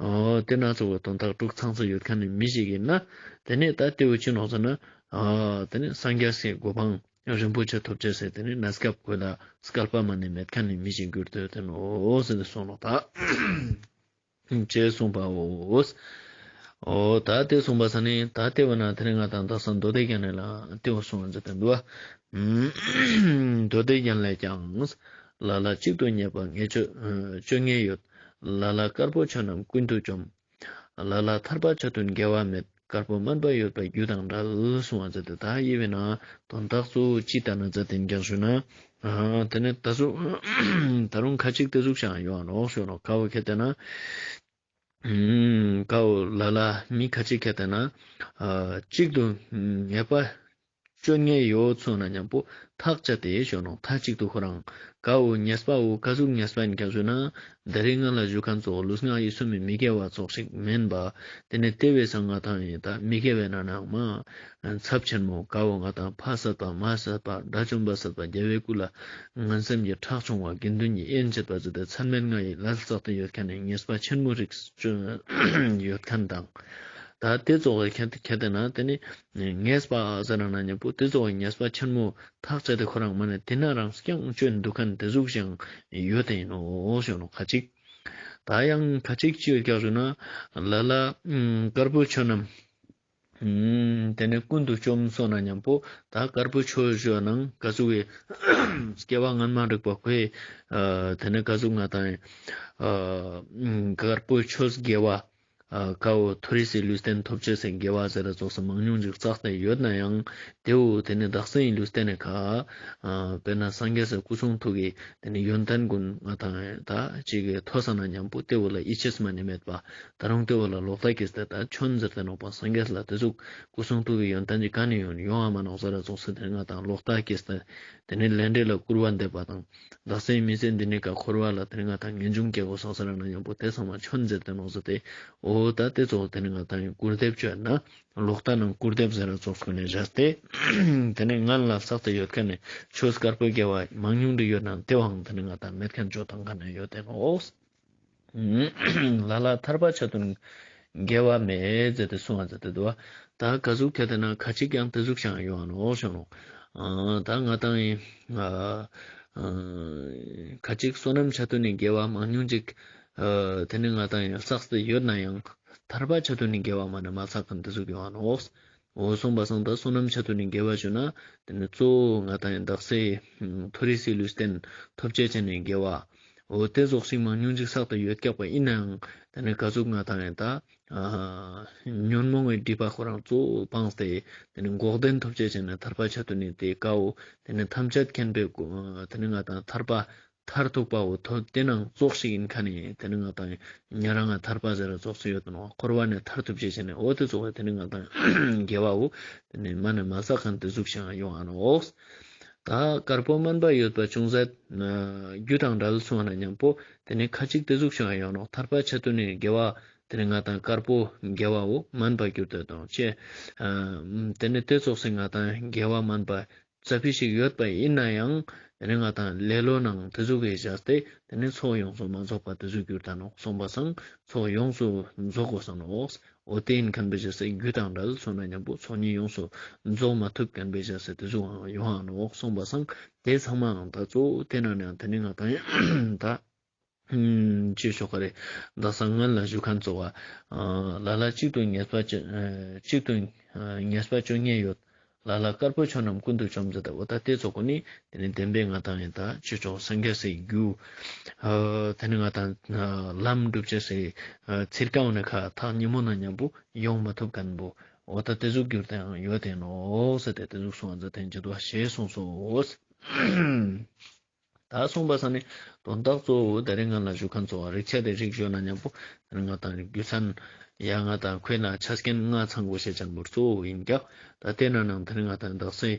འོ་ཏེ་ན་ཙོགས་དོན་དག་དྲུག་ཚང་སྟེ་ཡོད་ཁན་ནི་མི་ཞིག་ཡིན་ན་ཏེ་ནེ་ད་ཏེ་བོ་ཅི་ནོག་ཟེར་ན། ཨ་ཏེ་ནེ་སངས་རྒྱས་སི་གོ་འཕང་རིན་པོ་ཆེ་ཐོབ་ཅེས་སི་ཏེ་ནེ་གནས་སྐབས་ཁོ་ལ་སྐལ་པ་མ་ནེ་མེད་ཁན་ནི་མི་ཞིག་གྱུར་ཏེ་ཡོད་ཏེ་ནོག་ཟེར་ཏེ་གསུངས་ནོག་ད། ཅེས་གསུངས་པའོ། འོ་ད་ཏེ་གསུངས་པ་ས་ནེ་ད་ཏེ་བོ་ན་ཏེ་ནེ་ང་ཏང་དག་ས་མདོ་སྡེ་རྒྱན་ལས་ལ་ཏེ་བོ་གསུངས་ཟེར་ཏེ་འདུག་བ། མདོ་སྡེ་རྒྱན་ལས་ཀྱང་། ལ་ལ་གཅིག་ཏུ་ཉེས་པ་ངེས་སྤྱོད་སྤྱོད་ངེས་ཡོད། ལ་ལ་དཀར་པོ་ཆོས་རྣམས་ཀུན་ཏུ་བཅོམ། ལ་ལ་ཐར་པ་ཆ་མཐུན་དགེ་བ་མེད། དཀར་པོ་དམན་པ་ཡོད་པ་རྒྱུ་དང་བྲལ། གསུངས་པ་མཛད་དེ་ད་ཡི་བས་ན་དོན་དག་གཙོ་བོ་ཅི་ལྟར་ན་མཛད་དེ་ཀྱང་ཞུ་ན། ཨ་ཏེ་ནེ་ད་གཟུགས་ད་རུང་ཁ་ཅིག་ཏེ་གཟུགས་ཤིག་ཡོང་ནོག་ཞུ་ནོག་ཀ་བོ་ཁྱེར་ཏེ་ན། ཨ་ཀ་བོ་ལ་ལ་མི་ཁ་ཅིག་ཁྱེར་ཏེ་ན། ཨ་གཅིག་ཏུ་ཉེས་པ་སྤྱོད་ངེས་ཡོད་སོང་ན་ཉམ་པོ་ཐག་བཅད་དེ་ཞུ་ནོག་མཐའ་གཅིག་ཏུ་ཁོ་རང་ཀ་བོ་ཉེས་པ་བོ་ཀ་ཟུག་ཉེས་པ་ཡིན་ཀྱང་ཞུ་ན། ད་རེས་ང་ལ་ཞུ་ཁན་ཙོགས་ལུས་ངག་ཡིད་གསུམ་མི་དགེ་བ་ཙོགས་ཤིག་མེན་པ། ཏེ་ནེ་ཏེ་བས་ང་ཏང་ཡིན་ད་མི་དགེ་བའི་ནང་ནའང་མ་ཚབས་ཆེན་མོ་ཀ་བོ་ང་ཏང་ཕ་བསད་པ་མ་བསད་པ་དགྲ་བཅོམ་པ་བསད་པ་རྒྱལ་བའི་སྐུ་ལ་ངན་སེམས་ཀྱི་ཁྲག་ཕྱུང་བ་དགེ་འདུན་གྱི་དབྱེན་བྱེད་པ་ཟེར་ཏེ་མཚམས་མེད་ལྔ་ཡི་ལས་བསགས་ཏེ་ཡོད་ཁན་ནི་ཉེས་པ་ཆེན་མོ་རིགས་ཡོད་ཁན་དང་། ད་ཏེ་ཙོགས་ཁྱེར་ཏེ་ན་ཏེ་ནེ་ཉེས་པ་ཟེར་ན་ཉམ་པོ་ཏེ་ཙོགས་ཉེས་པ་ཆེན་མོ་ཐག་བཅད་དེ་ཁོ་རང་མ་ནེ་ཏེ་ན་རང་རྐྱང་ཅོས་འདུག་ཁན་ཏེ་ཟུག་ཞིག་ཡོད་ཏེ་ཡིན་ནོག་ཞུ་ནོག་ཁ་ཅིག་ད་ཡང་ཁ་ཅིག་ཅི་ཡོད་ཀྱང་ཞུ་ན། ལ་ལ་དཀར་པོ་ཆོས་རྣམས་ཏེ་ནེ་ཀུན་ཏུ་བཅོམ་སོང་ན་ཉམ་པོ་ད་དཀར་པོ་ཆོས་ཞུ་ནང་ཀ་ཟུག་གི་སྐྱེ་བ་སྔན་མ་རིག་པ་ཁོས་ཨ་ཏེ་ནེ་ཀ་ཟུག་ང་ཏང་ཨ་དཀར་པོ་ཆོས་དགེ་བ། ཨ་ཀ་བོ་མཐོ་རིས་སི་ལུས་རྟེན་ཐོབ་ཅེས་སི་དགེ་བ་ཟེར་ར་ཙོགས་སི་མང་ཉུང་ཅིག་བསགས་ཏེ་ཡོད་ན་ཡང་ཏེ་བོ་ཏེ་ནེ་དག་ས་ཡི་ལུས་རྟེན་ནི་ཁ་ཨ་དཔེར་ན་སངས་རྒྱས་སི་སྐུ་གསུང་ཐུགས་ཀྱི་ཏེ་ནེ་ཡོན་ཏན་ཀུན་ང་ཏང་ད་ཅིག་གི་ཐོས་ས་ན་ཉམ་པོ་ཏེ་བོ་ལ་ཡིད་ཆེས་མ་ནེ་མེད་པ། ད་རུང་ཏེ་བོ་ལ་ལོག་ལྟ་སྐྱེས་ཏེ་ད་ཆོན་ཟེར་ཏེ་ནོག་པ་སངས་རྒྱས་ལ་ཏེ་ཟུག་སྐུ་གསུང་ཐུགས་ཀྱི་ཡོན་ཏན་ཅིག་ག་ནེ་ཡོང་ཡོང་ང་མ་ནོག་ཟེར་ར་ཙོགས་སི་ཏེ་ནེ་ང་ཏང་ལོག་ལྟ་སྐྱེས་ཏེ། ཏེ་ནེ་ལས་འབྲས་ལ་སྐུར་བ་འདེབས་པ་དང་། དག་ས་ཡི་མི་ཚེ་འདི་ནི་ཀ་འཁོར་བ་ལ་ཏེ་ནེ་ང་ཏང་ངེས་འབྱུང་སྐྱེ་དགོས་སོང་ཟེར་ན་ཉམ་པོ་ཏེ་ཚང་མ་ཆོན་ཟེར་ཏེ་ནོག་ཟེར་ཏེ། འོ་ འོ་ད་དེ་ཙོགས་དེ་ནི་ང་དང་སྐུར་འདེབས་ཅོ་ན་ལོག་ལྟ་ནང་སྐུར་འདེབས་ཟེར་ར་ཙོགས་ཀུན་ནས་བཞག་སྟེ། དེ་ནི་སྔན་ལ་བསགས་ཏེ་ཡོད་མཁན་ནི་ཆོས་དཀར་པོའི་དགེ་བ་མང་ཉུང་འདྲ་ཡོད་ན་དེ་བའང་དེ་ནི་ང་དང་མེད་མཁན་ཅོ་བཏང་མཁན་ཡོད་དེ་ནོག། ལ་ལ་ཐར་པ་ཆ་མཐུན་དགེ་བ་མེད་ཟེར་ཏེ་གསུང་བ་ཟེར་ཏེ་འདུག་བ། ད་ག་ཟུག་ཁྱེད་དེ་ན་ཁ་ཅིག་ཡང་དེ་ཟུག་ཤང་ཡོང་ནོག་ཤང་ནོག། ཨ་ད་ང་དང་ཡིན། ཨ་ཨ་ཁ་ཅིག་བསོད་ནམས་ཆ་མཐུན་ནི་དགེ་བ་མང་ཉུང་ཅིག་ཨ་དེ་ནི་ང་དང་ཡང་བསགས་ཏེ་ཡོད་ན་ཡང་ཐར་པ་ཆ་མཐུན་ནི་དགེ་བ་མ་ནེ་མ་བསགས་མཁན་དེ་ཟུག་ཡོང་ནོག། འོ་གསུངས་པ་སང་ད་བསོད་ནམས་ཆ་མཐུན་ནི་དགེ་བ་ཞུ་ན་དེ་ནི་གཙོ་བོ་ང་དང་ཡང་དག་སའི་མཐོ་རིས་སི་ལུས་རྟེན་ཐོབ་ཅེས་ཅན་ནི་དགེ་བ། འོ་དེ་ཙོགས་ཤིག་མང་ཉུང་ཅིག་བསགས་ཏེ་ཡོད་ཀྱག་པ་ཡིན་ནའང་དེ་ནི་ག་ཟུག་ང་དང་ཡང་ད་ཨ་ཉོན་མོངས་པའི་སྒྲིབ་པ་ཁོ་རང་གཙོ་བོ་སྤངས་ཏེ་དེ་ནི་འགོག་བདེན་ཐོབ་ཅེས་ཅན་ནི་ཐར་པ་ཆ་མཐུན་ནི་དེ་ཀ་བོ་དེ་ནི་ཐམས་ཅད་མཁྱེན་པའི་གོ་དེ་ནི་ང་དང་ཐར་པ་མཐར་ཐུག་པ་བོ་ཐོབ་དེ་ནང་ཙོགས་ཤིག་ཡིན་མཁན་ནི་དེ་ནི་ང་དང་ཉེ་རང་ང་ཐར་པ་ཟེར་ར་ཙོགས་སུ་ཡོད་ནོག། འཁོར་བ་ནེ་ཐར་ཐུབ་ཅེས་ཅན་ནི་འོ་དེ་ཙོགས་དེ་ནི་ང་དང་དགེ་བ་བོ་དེ་ནི་མ་ནེ་མ་བསགས་མཁན་དེ་ཟུག་ཤང་ཡོང་ང་ནོག། ད་དཀར་པོ་དམན་པ་ཡོད་པ་ཅུང་ཟད་རྒྱུ་དང་བྲལ་སོང་ན་མཉམ་པོ་དེ་ནི་ཁ་ཅིག་དེ་ཟུག་ཤང་ཡོང་ནོག། ཐར་པ་ཆ་མཐུན་ནི་དགེ་བ་དེ་ནི་ང་དང་དཀར་པོ་དགེ་བ་བོ་དམན་པ་གྱུར་ཏེ་དང་ཅེ། ཨ་དེ་ནི་དེ་ཙོགས་སི་ང་དང་དགེ་བ་དམན་པ་ཙ་པིག་ཞིག་ཡོད་པ་ཡིན་ན་ཡང་དེ་ནི་ང་དང་ལེ་ལོ་ནང་དེ་ཟུག་གི་བཞག་སྟེ་དེ་ནི་ཚོགས་ཡོངས་སུ་མ་རྫོགས་པ་དེ་ཟུག་གྱུར་ཏེ་ནོག་གསུངས་པ་སང་ཚོགས་ཡོངས་སུ་རྫོགས་དགོས་ས་ནོག། འོ་དེ་ཡིན་མཁན་པའི་བཞག་སྟེ་རྒྱུ་དང་བྲལ་སོང་ན་མཉམ་པོ་ཚོགས་གཉིས་ཡོངས་སུ་རྫོགས་མ་ཐུབ་མཁན་པའི་བཞག་སྟེ་དེ་ཟུག་ཡོང་ང་ནོག་གསུངས་པ་སང་དེ་ཚང་མའང་ད་གཙོ་བོ་དེ་ན་ནའང་དེ་ནི་ང་དང་ད་ཅི་ཞོག་ག་རེ། དག་ས་སྔན་ལ་ཞུ་མཁན་ཙོགས་པ། ལ་ལ་གཅིག་ཏུ་ངེས་པ་ཅི་གཅིག་ཏུ་ངེས་པ་བཅོ་ལྔ་ཡོད། ལ་ལ་དཀར་པོ་ཆོས་རྣམས་ཀུན་ཏུ་བཅོམ་ཟེར་ཏེ་འོ་ད་དེ་ཙོགས་ཀུན་ནི་དེ་ནི་བདེན་པའི་ང་དང་ཡིན་ད་ཅི་ཙོགས་སངས་རྒྱས་སི་རྒྱུ། དེ་ནི་ང་དང་ལམ་སྒྲུབ་ཅེས་སི་ཚིར་ཀ་འོ་ནེ་ཁ་ཐག་ཉེ་མོ་ན་མཉམ་པོ་ཡོང་མ་ཐུབ་མཁན་པོ་འོ་ད་དེ་ཟུག་གྱུར་ཏེ་ཡང་ཡོད་དེ་ནོག་ཟེར་ཏེ་དེ་ཟུག་གསུངས་ཟེར་ཏེ་འཇུག་པ་ཞེས་གསུངས་སོ། ད་གསུངས་པ་སང་ནི་དོན་དག་གཙོ་བོ་ད་རེས་ང་ལ་ཞུ་མཁན་ཙོགས་པ་རིགས་ཆད་དེ་རིགས་ཞུ་ན་མཉམ་པོ་ང་དང་རྒྱུ་མཚན་ཡང་ང་དང་ཁོའི་ནང་ཆ་རྐྱེན་ལྔ་ཚང་དགོས་ཤེས་ཅན་པོ་གཙོ་བོ་ཡིན་ཀྱག། ད་དེ་ན་ནང་དེ་ནི་ང་དང་དག་སའི་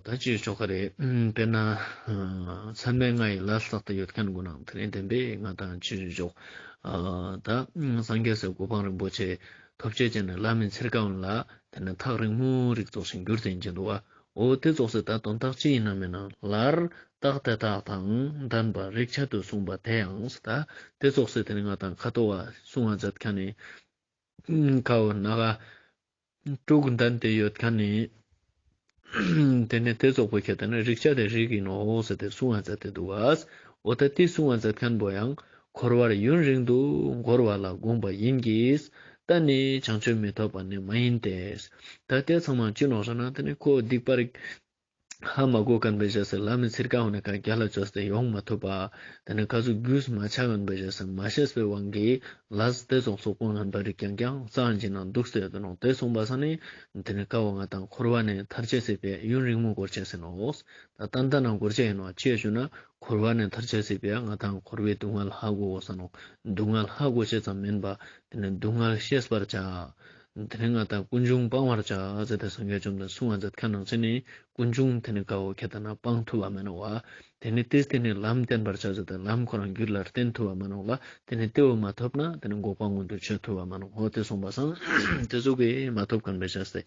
ད་ཅི་ཞོག་ག་རེ། དཔེར་ན་ཚད་མེད་ལྔ་ཡི་ལས་བསགས་ཏེ་ཡོད་མཁན་ཀུན་ནང་དེ་ནི་བདེན་པའི་ང་དང་ཅི་ཞོག་ད་སངས་རྒྱས་སི་གོ་འཕང་རིན་པོ་ཆེ་ཐོབ་ཅེས་ཅན་ནི་ལམ་མི་ཚིར་ཀ་འོ་ནེ་ལ་དེ་ནི་ཐག་རིང་མོ་རིགས་ཙོགས་ཤིག་གྱུར་ཏེ་ཡིན་ཅན་འདུག་བ། འོ་དེ་ཙོགས་སི་ད་དོན་དག་ཅི་ཡིན་ན་མེད་ན་ལར་རྟགས་དེ་དག་དང་ལྡན་པ་རིགས་ཆད་དུ་གསུངས་པ་དེ་ཡང་ད་དེ་ཙོགས་སི་དེ་ནི་ང་དང་ཁ་ཏོ་བ་གསུང་བ་མཛད་མཁན་ནི་ཀ་བོ་ན་ག་དྲུག་ལྡན་ཏེ་ཡོད་མཁན་ནི་དེ་ནི་དེ་ཙོགས་པོ་ཁྱེད་དེ་ནི་རིགས་ཆད་དེ་རིགས་ཡིན་ནོག་ཟེར་ཏེ་གསུང་བ་མཛད་དེ་འདུག་བ། འོ་ད་དེ་གསུང་བ་མཛད་མཁན་པོ་ཡང་འཁོར་བར་ཡུན་རིང་དུ་འགོར་བ་ལ་དགོངས་པ་ཡིན་གྱི། ད་ནི་བྱང་ཆུབ་མི་ཐོབ་པ་ནི་མ་ཡིན་ཏེ། ད་དེ་ཚང་མ་ཅི་ནོག་ཟེར་ན་དེ་ནི་ཁོ་སྡིག་པ་རིགས་ཧ་མ་གོ་མཁན་པའི་བཞག་སྟེ་ལམ་མི་ཚིར་ཀ་འོ་ནེ་ཁ་རྒྱལ་ལ་བཅོས་ཏེ་ཡོང་མ་ཐུབ་པ། དེ་ནི་ཀ་ཟུག་རྒྱུས་མ་ཆ་མཁན་པའི་བཞག་སྟེ་མ་ཤེས་པའི་དབང་གིས་ལས་དེ་ཙོགས་ཙོགས་པོ་ངན་པ་རིགས་ཀྱང་ཀྱང་རྩ་བ་ཉིད་ནས་འདུག་སྟེ་ཡོད་དེ་ནོག། དེ་གསུངས་པ་སང་ནི་དེ་ནི་ཀ་བོ་ང་དང་འཁོར་བ་ནེ་ཐར་ཅེས་སི་ཕིའ་ཡུན་རིང་མོ་འགོར་ཅེས་ཡིན་ནོག། ད་ཏན་ཏན་ན་འགོར་ཅེས་ཡིན་ནོག། ཅི་ཡ་ཞུ་ན་འཁོར་བ་ནེ་ཐར་ཅེས་སི་ཕིའ་ང་དང་འཁོར་བའི་སྡུག་བསྔལ་ཧ་གོ་དགོས་ས་ནོག། སྡུག་བསྔལ་ཧ་གོ་ཅེས་ཙམ་མིན་པ་དེ་ནི་སྡུག་བསྔལ་ཤེས་པར་བྱ། དེ་ནི་ང་དང་ཀུན་འབྱུང་སྤང་བར་བྱ་ཟེར་ཏེ་སངས་རྒྱས་བཅོམ་ལྡན་གསུང་བ་མཛད་མཁན་ནང་བཞིན་ནི་ཀུན་འབྱུང་དེ་ནི་ཀ་བོ་ཁྱེད་དེ་ན་སྤང་ཐུབ་བ་མེན་ནོག་བ། དེ་ནི་དེས་དེ་ནི་ལམ་བསྟན་པར་བྱ་ཟེར་ཏེ་ལམ་ཁོ་རང་རྒྱུད་ལ་བསྟན་ཐུབ་བ་མེན་ནོག་ལ། དེ་ནི་དེ་བོ་མ་ཐོབ་ན་དེ་ནི་འགོག་པ་མངོན་དུ་བྱེད་ཐུབ་བ་མེན་ནོག། འོ་དེ་གསུངས་པ་སང་དེ་ཟུག་གི་མ་ཐོབ་མཁན་པའི་བཞག་སྟེ་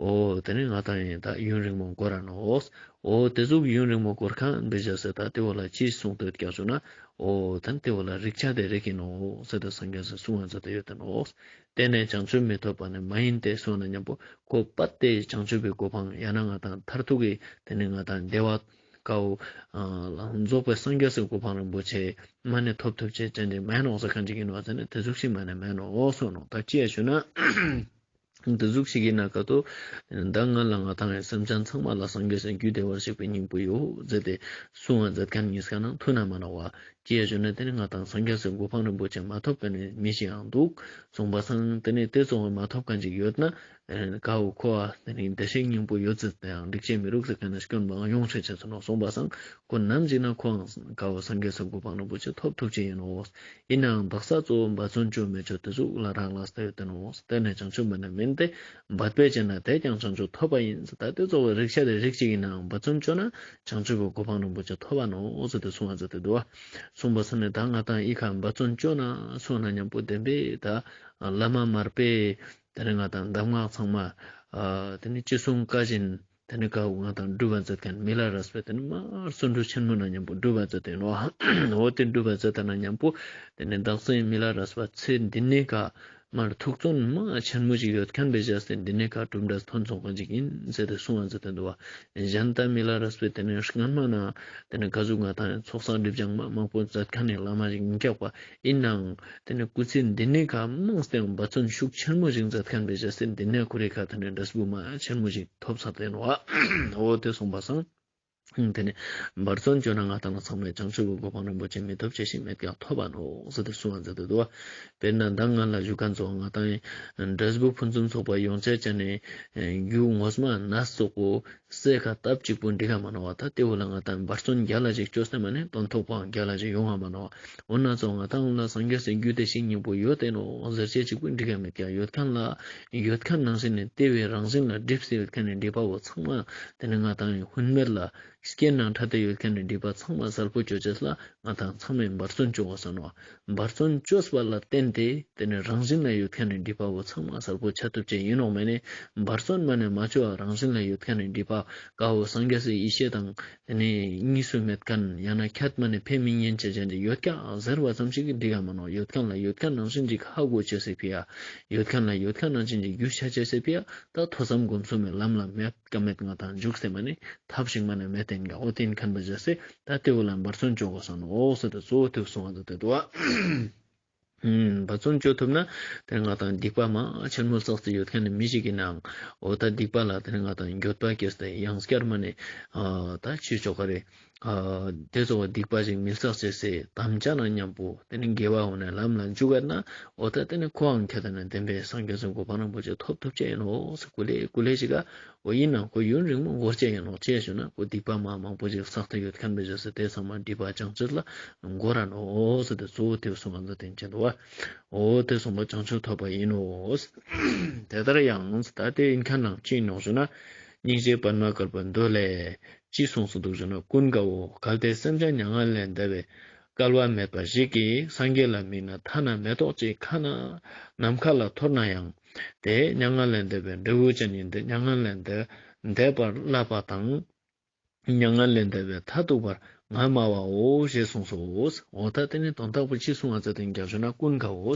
འོ་དེ་ནི་ང་དང་ཡིན་ད་ཡུན་རིང་མོ་འགོར་ར་ནོག། འོ་དེ་ཟུག་ཡུན་རིང་མོ་འགོར་མཁན་པའི་བཞག་སྟེ་ད་དེ་བོ་ལ་ཅི་གསུངས་ཏེ་ཡོད་ཀྱག་ཞུ་ན། འོ་ད་དེ་བོ་ལ་རིགས་ཆད་དེ་རིགས་ཡིན་ནོག་ཟེར་ཏེ་སངས་རྒྱས་སི་གསུང་བ་མཛད་དེ་ཡོད་དེ་ནོག། དེ་ནི་བྱང་ཆུབ་མི་ཐོབ་པ་ནི་མ་ཡིན་ཏེ་གསུངས་ན་མཉམ་པོ་ཁོ་པ་དེ་བྱང་ཆུབ་པའི་གོ་འཕང་ཡང་ན་ང་དང་མཐར་ཐུག་གི་དེ་ནི་ང་དང་བདེ་བ་ཀ་བོ་རྫོགས་པའི་སངས་རྒྱས་སི་གོ་འཕང་རིན་པོ་ཆེ་མ་ནེ་ཐོབ་ཐུབ་ཅེས་ཅན་དེ་མེན་ནོག་ཟེར་མཁན་ཅིག་ཡིན་ནོག་ཟེར་ན་དེ་ཟུག་ཞིག་མ་ནེ་མེན་ནོག་གསུངས་ནོག། ད་ཅི་ཡ་ཞུ་ན། དེ་ཟུག་ཞིག་ཡིན་ན་ཀ་ཏོ། ད་སྔན་ལ་ང་དང་ཡང་སེམས་ཅན་ཚང་མ་ལ་སངས་རྒྱས་སི་རྒྱུ་བདེ་བར་གཤེགས་པའི་སྙིང་པོ་ཡོད་ཟེར་ཏེ་གསུང་བ་མཛད་མཁན་གཉིས་ཀ་ནང་ཐུག་ན་མ་ནོག་བ། ཅི་ཡ་ཞུ་ན་དེ་ནི་ང་དང་སངས་རྒྱས་སི་གོ་འཕང་རིན་པོ་ཆེ་མ་ཐོབ་མཁན་ནི་མི་ཞིག་ཡང་འདུག་གསུངས་པ་སང་དེ་ནི་དེ་ཚོ་མ་ཐོབ་མཁན་ཅིག་ཡོད་ན། ཀ་བོ་ཁོ་བ་དེ་ནི་བདེ་གཤེགས་སྙིང་པོ་ཡོད་ཚད་དེ་ཡང་འགྲིག་ཅེས་མི་རུག་ཟེར་མཁན་ནི་སྐྱོན་མང་ཡོང་ཤེས་ཆེ་ཚུལ་ནོག་གསུངས་པ་སང་ཁོ་ནམ་ཞིག་ན་ཁོའང་ཀ་བོ་སངས་རྒྱས་སི་གོ་འཕང་རིན་པོ་ཆེ་ཐོབ་ཐུབ་ཅེས་ཡིན་ནོག། ཡིན་ནའང་དག་ས་གཙོ་བོ་འབད་བརྩོན་ཅོ་མི་ཅོ་དེ་ཟུག་ལ་རག་ལས་ཏེ་ཡོད་དེ་ནོག། དེ་ནི་བྱང་ཆུབ་མ་ནེ་མིན་ཏེ་འབད་པས་བྱས་ན་དེས་ཀྱང་བྱང་ཆུབ་ཐོབ་པ་ཡིན། ད་དེ་གཙོ་བོ་རིགས་ཆད་དེ་རིགས་ཅིག་ཡིན་ནའང་འབད་བརྩོན་ཅོ་ན་བྱང་ཆུབ་པའི་གོ་འཕང་རིན་པོ་ཆེ་ཐོབ་པ་ནོག་ཟེར་ཏེ་གསུང་བ་མཛད་དེ་འདུག་བ། གསུངས་པ་སང་ནི་ད་ང་ཏང་འི་ཁ་འབད་བརྩོན་ཅོ་ན་སོང་ན་མཉམ་པོ་བདེན་པའི་ད་བླ་མ་མར་པས་ཏེ་ནེ་ང་ཏང་གདམས་ངག་ཚང་མ་ཨ་ཏེ་ནེ་ཅི་གསུང་བཀའ་བཞིན་ཏེ་ནེ་ཀ་བོ་ང་ཏང་སྒྲུབ་པ་མཛད་མཁན་མི་ལ་རས་པས་ཏེ་ནེ་མར་བརྩོན་འགྲུས་ཆེན་མོ་ན་མཉམ་པོ་སྒྲུབ་པ་མཛད་དེ་ནོག། འོ་ཏེ་སྒྲུབ་པ་མཛད་ད་ན་མཉམ་པོ་ཏེ་ནེ་དག་ས་མི་ལ་རས་པ་ཚེ་འདི་ནེ་ཀ་མར་ཐུགས་བརྩོན་མ་ཆེན་མོ་ཞིག་ཡོད་མཁན་བོའི་བཞག་སྟེ་འདི་ནེ་ཀ་གྲུབ་འབྲས་ཐོན་སོང་མཁན་ཞིག་ཨིན་ཟེར་ཏེ་གསུང་བ་མཛད་དེ་འདུག་པ། གཞན་ད་མི་ལ་རས་པས་ཏེ་ནེ་སྔན་མ་ན་ཏེ་ནེ་ག་ཟུག་ང་ཏང་ཚོགས་བསགས་སྒྲིབ་སྦྱང་མ་མང་པོ་མཛད་མཁན་ནི་བླ་མ་ཞིག་ཨིན་ཀྱག་པ། ཨིན་ནའང་ཏེ་ནེ་སྐུ་ཚེ་འདི་ནེ་ཀ་མང་སྟེ་འབད་བརྩོན་ཤུགས་ཆེན་མོ་ཞིག་མཛད་མཁན་བོའི་བཞག་སྟེ་འདི་ནེ་ཁོ་རའི་ཁ་ཏེ་ནེ་འབྲས་བུ་མ་ཆེན་མོ་ཞིག་ཐོབ་ཚར་ཏེ་ནོག་པ། འོ་ཏེ་གསུངས་པ་སང་། ཏེ་ནེ་འབད་བརྩོན་ཅོ་ན་ང་ཏང་ཚང་མས་བྱང་ཆུབ་ཀྱི་གོ་འཕང་རིན་པོ་ཆེ་མི་ཐོབ་ཅེས་ཤིག་མེད་ཀྱང་ཐོབ་པ་ནོག་ཟེར་ཏེ་གསུང་བ་མཛད་དེ་འདུག་པ། དཔེར་ན་ད་ང་ལ་ཞུ་མཁན་ཚོ་ང་ཏང་འབྲས་བུ་ཕུན་སུམ་ཚོགས་པ་ཡོང་ཅེས་ཅན་ནི་རྒྱུ་ངོ་མ་ནས་ཙོགས་པོ་སེ་ཁ་བཏབ་ཅིག་པོ་འགྲིག་ག་མ་ནོག་པ། ད་ཏེ་བོ་ལ་ང་ཏང་འབད་བརྩོན་རྒྱལ་ལ་ཞིག་ཅོས་ཏེ་མ་ནེ་དོན་ཐོག་པོའང་རྒྱལ་ལ་ཞིག་ཡོང་ང་མ་ནོག་པ། འོ་ན་ཙོགས་ང་ཏང་ལ་སངས་རྒྱས་སི་རྒྱུ་དེ་ཞིག་སྙིང་པོ་ཡོད་དེ་ནོག་ཟེར་ཅེས་ཅིག་པོ་འགྲིག་ག་མེད་ཀྱང་ཡོད་མཁན་ལ་ཡོད་མཁན་ནང་བཞིན་ནི་ཏེ་བོའི་རང་བཞིན་ལ་སྒྲིབ་སྟེ་ཡོད་མཁན་ནི་སྒྲིབ་པ་བོ་ཚང་མ་ཏེ་ནེ་ང་ཏང་ཧུན་མེད་ལ་རྐྱེན་ནང་ཐ་དད་ཡོད་མཁན་ནི་སྒྲིབ་པ་ཚང་མ་གསལ་པོ་ཅོ་ཅེས་ལ་ང་ཏང་ཚང་མས་འབད་བརྩོན་ཅོ་དགོས་ས་ནོག། འབད་བརྩོན་ཅོས་པ་ལ་བརྟེན་ཏེ་ཏེ་ནེ་རང་བཞིན་ལ་ཡོད་མཁན་ནི་སྒྲིབ་པ་བོ་ཚང་མ་གསལ་པོ་ཆ་ཐུབ་ཅེས་ཨིན་ནོག། མ་ནེ་འབད་བརྩོན་མ་ནེ་མ་ཅོ་བ་རང་བཞིན་ལ་ཡོད་མཁན་ནི་སྒྲིབ་པ་ཀ་བོ་སངས་རྒྱས་སི་ཡེ་ཤེས་དང་ཏེ་ནེ་གཉིས་སུ་མེད་མཁན་ཡང་ན་ཁྱད་མ་ནེ་ཕན་མི་ཉན་ཅེས་ཅན་ཅིག་ཡོད་ཀྱག་ཟེར་བ་ཙམ་ཞིག་གི་འགྲིག་ག་མ་ནོག། ཡོད་མཁན་ལ་ཡོད་མཁན་ནང་བཞིན་ཅིག་ཧ་གོ་ཅེས་སི་ཕི་ཡ། ཡོད་མཁན་ལ་ཡོད་མཁན་ནང་བཞིན་ཅིག་རྒྱུས་ཆ་ཅེས་སི་ཕི་ཡ། ད་ཐོས་བསམ་སྒོམ་གསུམ་མི་ལམ་ལ་མེད་ཀ་མེད་ང་ཏང་འཇུག་སྟེ་མ་ནེ་ཐབས་ཤིག་མ་ནེ་མེད་དེ་ཨིན་ཀྱག། འོ་ཏེ་ཨིན་མཁན་བོའི་བཞག་སྟེ་ད་ཏེ་བོ་ལ་འབད་བརྩོན་ཅོ་དགོས་ས་ནོག་ཟེར་ཏེ་གཙོ་བོ་ཏེ་གསུང་བ་མཛད་དེ་འདུག་པ། འབད་བརྩོན་ཅོ་ཐུབ་ན་ཏེ་ང་ཏང་སྡིག་པ་མ་ཆེན་མོ་བསགས་ཏེ་ཡོད་མཁན་ནི་མི་ཞིག་ཨིན་ནའང་འོ་ད་སྡིག་པ་ལ་ཏེ་ནེ་ང་ཏང་འགྱོད་པ་སྐྱེས་ཏེ་ཡང་སྐྱར་མ་ནེ་ཨ་ད་ཅི་ཅོ་ག་རེ་ཨ་ཏེ་ཙོགས་སྡིག་པ་ཞིག་མི་བསགས་ཅེས་སི་དམ་བཅའ་ན་མཉམ་པོ་ཏེ་ནེ་དགེ་བ་འོ་ན་ལམ་ལ་འཇུག་ག་ན་འོ་ད་ཏེ་ནེ་ཁོའང་ཁྱད་ད་ན་བདེན་པའི་སངས་རྒྱས་སི་གོ་འཕང་རིན་པོ་ཆེ་ཐོབ་ཐུབ་ཅེས་ཨིན་ནོག་ཟེར་ཀུ་ལེ་ཀུ་ལེ་ཞིག་ག་འོ་ཨིན་ནའང་ཁོ་ཡུན་རིང་མོ་འགོར་ཅེས་ཨིན་ནོག། ཅི་ཕིའ་ཞུ་ན་ཁོ་སྡིག་པ་མ་མང་པོ་ཞིག་བསགས་ཏེ་ཡོད་མཁན་བོའི་བཞག་སྟེ་ཏེ་ཚང་མ་སྒྲིབ་པ་སྦྱང་ཅེས་ལ་འགོར་ར་ནོག་ཟེར་ཏེ་གཙོ་བོ་ཏེ་གསུང་བ་མཛད་དེ་ཨིན་ཀྱག་འདུག་པ། འོ་ཏེ་གསུངས་པ་བྱང་ཆུབ་ཐོབ་པ་ཨིན་ནོག། དེ་ལྟར་ཡང་ད་ཏེ་ཨིན་མཁན་ནང་ཅི་ཨིན་ནོག་ཞུ་ན་སྙིང་རྗེ་པདྨ་དཀར་པོའི་མདོ་ལས་ཅི་གསུངས་སུ་འདུག་ཞུ་ན་ཀུན་དགའ་བོ་གལ་ཏེ་སེམས་ཅན་མྱ་ངན་ལས་འདས་པའི་སྐལ་བ་མེད་པ་ཞིག་གིས་སངས་རྒྱས་ལ་དམིགས་ན་ཐ་ན་མེ་ཏོག་ཅིག་ཁ་ན་ནམ་མཁའ་ལ་འཐོར་ན་ཡང་ཏེ་མྱ་ངན་ལས་འདས་པའི་འབྲས་བུ་ཅན་ཡིན་ཏེ་མྱ་ངན་ལས་འདས་འདས་པར་བསླབ་པ་དང་མྱ་ངན་ལས་འདས་པའི་མཐར་ཐུག་པར་ང་སྨྲ་བའོ་ཞེས་གསུངས་སོ། འོ་ད་ཏེ་ནེ་དོན་དག་པོ་ཅི་གསུང་བ་མཛད་དེ་ཨིན་ཀྱག་ཞུ་ན་ཀུན་དགའ་བོ།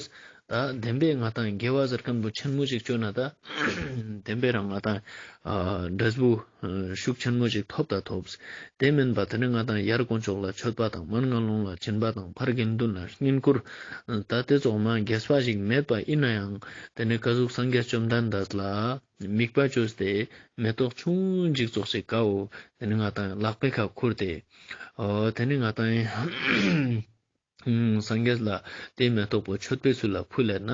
ད་བདེན་པའི་ང་ཏང་དགེ་བ་ཟེར་མཁན་བོ་ཆེན་མོ་ཞིག་ཅོ་ན་ད་བདེན་པའི་རང་ང་ཏང་ཨ་འབྲས་བུ་ཤུགས་ཆེན་མོ་ཞིག་ཐོབ་ད་ཐོབ། ཏེ་མེན་པ་ཏེ་ནེ་ང་ཏང་ཡར་དཀོན་མཆོག་ལ་མཆོད་པ་དང་མར་ངན་སློང་ལ་སྦྱིན་པ་དང་ཕར་དགེ་འདུན་ལ་བསྙེན་བཀུར་ད་ཏེ་ཙོགས་མ་རྒྱས་པ་ཞིག་མེད་པ་ཨིན་ན་ཡང་ཏེ་ནེ་ཀ་ཟུག་སངས་རྒྱས་བཅོམ་ལྡན་འདས་ལ་དམིགས་པ་ཅོས་ཏེ་མེ་ཏོག་ཆུང་ཅིག་ཙོགས་ཤིག་ཀ་བོ་ཏེ་ནེ་ང་ཏང་ལག་པའི་ཁ་ཁུར་ཏེ་འོ་ཏེ་ནེ་ང་ཏང་སངས་རྒྱས་ལ་ཏེ་མེ་ཏོག་པོ་མཆོད་པའི་ཚུལ་ལ་ཕུལ་ལེ་ན་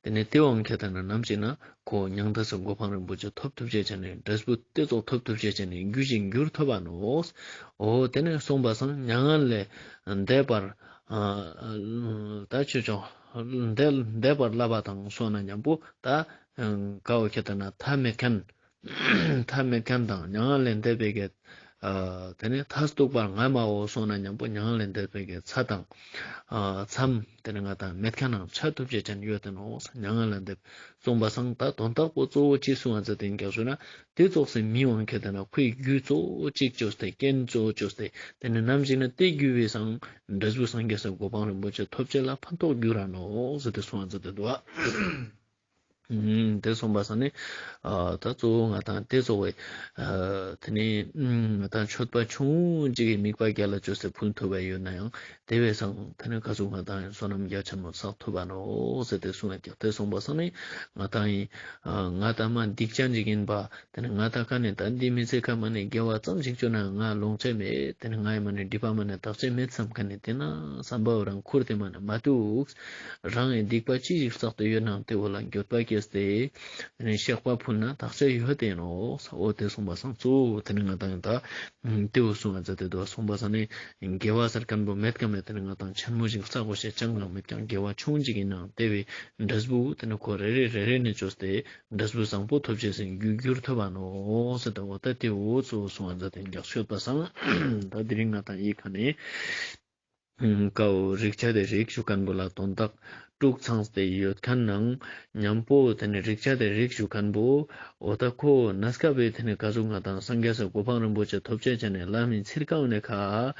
ཏེ་ནེ་ཏེ་བོའང་ཁྱད་ད་ན་ནམ་ཞིག་ན་ཁོ་མྱང་འདས་སི་གོ་འཕང་རིན་པོ་ཆེ་ཐོབ་ཐུབ་ཅེས་ཅན་ནི་འབྲས་བུ་ཏེ་ཙོགས་ཐོབ་ཐུབ་ཅེས་ཅན་ནི་རྒྱུ་ཞིག་འགྱུར་ཐུབ་པ་ནོག། འོ་ཏེ་ནེ་གསུངས་པ་སང་མྱ་ངན་ལས་འདས་པར་ཨ་ད་ཆོས་ཅོག་འདས་འདས་པར་བསླབ་པ་དང་གསུངས་ན་མཉམ་པོ་ད་ཀ་བོ་ཁྱད་ད་ན་མཐའ་མེད་མཁན་མཐའ་མེད་མཁན་དང་མྱ་ངན་ལས་འདས་པའི་གི་ཨ་ཏེ་ནེ་མཐར་ཐུག་པར་ང་སྨྲ་བའོ་གསུངས་ན་མཉམ་པོ་མྱ་ངན་ལས་འདས་པའི་གི་མཚམས་དང་ཨ་མཚམས་ཏེ་ནེ་ང་ཏང་མེད་མཁན་ནང་ཆ་ཐུབ་ཅེས་ཅན་ཡོད་དེ་ནོག། མྱ་ངན་ལས་འདས་གསུངས་པ་སང་ད་དོན་དག་པོ་གཙོ་བོ་ཅི་གསུང་བ་མཛད་དེ་ཨིན་ཀྱག་ཞུ་ན་ཏེ་ཙོགས་སི་མི་བོའང་ཁྱད་ད་ན་ཁོའི་རྒྱུ་གཙོ་བོ་ཅིག་ཅོས་ཏེ་རྐྱེན་གཙོ་བོ་ཅོས་ཏེ་ཏེ་ནེ་ནམ་ཞིག་ན་ཏེ་རྒྱུ་བོའི་སང་འབྲས་བུ་སངས་རྒྱས་སི་གོ་འཕང་རིན་པོ་ཆེ་ཐོབ་ཅེས་ལ་ཕན་ཐོགས་འགྱུར་ར་ནོག་ཟེར་ཏེ་གསུང་བ་མཛད་དེ་འདུག། ཨ་ཏེ་གསུངས་པ་སང་ནི་ཨ་ད་གཙོ་བོ་ང་ཏང་ཏེ་ཙོགས་སི་ཨ་ཏེ་ནེ་ང་ཏང་མཆོད་པ་ཆུང་ཅིག་གི་དམིགས་པ་རྒྱལ་ལ་ཅོས་ཏེ་ཕུལ་ཐུབ་པ་ཡོད་ན་ཡང་ཏེ་བོའི་སང་ཏེ་ནེ་ཀ་ཟུག་ང་ཏང་བསོད་ནམས་རྒྱ་ཆེན་མོ་བསགས་ཐུབ་པ་ནོག་ཟེར་ཏེ་གསུངས་ཡོད་ཀྱག། ཏེ་གསུངས་པ་སང་ནི་ང་ཏང་ཨིན་ཨ་ང་ཏང་མ་སྡིག་ཅན་ཅིག་ཨིན་པ། ཏེ་ནེ་ང་ཏང་ཀ་ནེ་ད་འདི་མི་ཚེ་ཀ་མ་ནེ་དགེ་བ་ཙམ་ཞིག་ཅོ་ན་ང་ལོང་ཅེས་མེད། ཏེ་ནེ་ངའི་མ་ནེ་སྒྲིབ་པ་མ་ནེ་དག་ཅེས་མེད་བསམ་མཁན་ནི་ཏེ་ན་བསམ་པ་བོ་རང་ཁུར་ཏེ་མ་ནེ་མ་ཐུག། རང་ངི་སྡིག་པ་ཅི་ཞིག་བསགས་ཏེ་ཡོད་ནའང་ཏེ་བོ་ལ་འགྱོད་པ་སྐྱེས་ཏེ་ཏེ་ནེ་བཤགས་པ་ཕུལ་ན་དག་ཅེས་ཡོད་དེ་ནོག། འོ་ཏེ་གསུངས་པ་སང་གཙོ་བོ་ཏེ་ནེ་ང་ཏང་ད་ཏེ་བོ་གསུང་བ་མཛད་དེ་འདུག། གསུངས་པ་སང་ནི་དགེ་བ་ཟེར་མཁན་བོ་མེད་ཀ་མེད། ཏེ་ནེ་ང་ཏང་ཆེན་མོ་ཞིག་བསགས་དགོས་ཤེས་ཅང་མེད་ཀྱང་དགེ་བ་ཆུང་ཅིག་ཨིན་ནའང་ཏེ་བོའི་འབྲས་བུ་ཏེ་ནེ་ཁོ་རེ་རེ་རེ་རེ་ནེ་ཅོས་ཏེ་འབྲས་བུ་བཟང་པོ་ཐོབ་ཅེས་སི་རྒྱུ་འགྱུར་ཐུབ་པ་ནོག་ཟེར་ཏེ་འོ་ད་ཏེ་བོ་གཙོ་བོ་གསུང་བ་མཛད་དེ་ཨིན་ཀྱག། ཤོད་པ་སང་ད་དེ་རིང་ང་ཏང་འི་ཁ་ནེ་ ཀའོ་རིགས་ཆད་དེ་རིགས་ཞུ་མཁན་པོ་ལ་དོན་དག་དྲུག་ཚང་སྟེ་ཡོད་མཁན་ནང་མཉམ་པོ་དེ་ནི་རིགས་ཆད་དེ་རིགས་ཞུ་མཁན་པོ་འོ་ད་ཁོ་གནས་སྐབས་པའི་དེ་ནི་ག་ཟུག་ང་དང་སངས་རྒྱས་སི་གོ་འཕང་རིན་པོ་ཆེ་ཐོབ་ཅེས་ཅན་ནི་ལམ་མི་ཚིར་ཀ་འོ་ནེ་ཁ་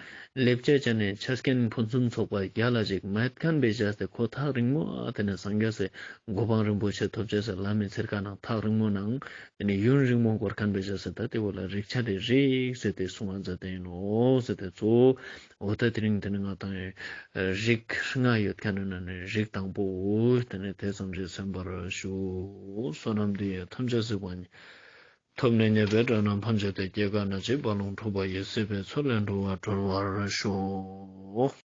ལེབ་ཅེས་ཅན་ནི་ཆ་རྐྱེན་ཕུན་སུམ་ཚོགས་པ་རྒྱལ་ལ་ཞིག་མེད་མཁན་པའི་བྱས་ཏེ་ཁོ་ཐག་རིང་མོ་དེ་ནི་སངས་རྒྱས་སི་གོ་འཕང་རིན་པོ་ཆེ་ཐོབ་ཅེས་སི་ལམ་མི་ཚིར་ཀ་ནང་ཐག་རིང་མོ་ནང་དེ་ནི་ཡུན་རིང་མོ་འགོར་མཁན་པའི་བྱས་ཏེ་ད་དེ་བོ་ལ་རིགས་ཆད་དེ་རིགས་ཟེར་ཏེ་གསུང་བ་མཛད་དེ་ཡིན་ནོ་ཟེར་ཏེ་གཙོ་བོ། འོ་ད་དེ་རིང་དེ་ནི་ང་དང་རིགས་ལྔ་ཡོད་མཁན་ནི་ནང་ནས་རིགས་དང་པོ་དེ་ནི་དེ་ཙམ་ཞིག་གསན་པར་ཞུ། བསོད་ནམས་འདི་ཡིས་ཐམས་ཅད་གཟིགས་པ་ཉིད། ཐོབ་ནས་ཉེས་པའི་དགྲ་རྣམས་ཕམ་བྱས་ཏེ། སྐྱེ་རྒ་ན་འཆིའི་རྦ་ཀློང་འཁྲུགས་པ་ཡི། སྲིད་པའི་མཚོ་ལས་འགྲོ་བ་སྒྲོལ་བར་ཤོག།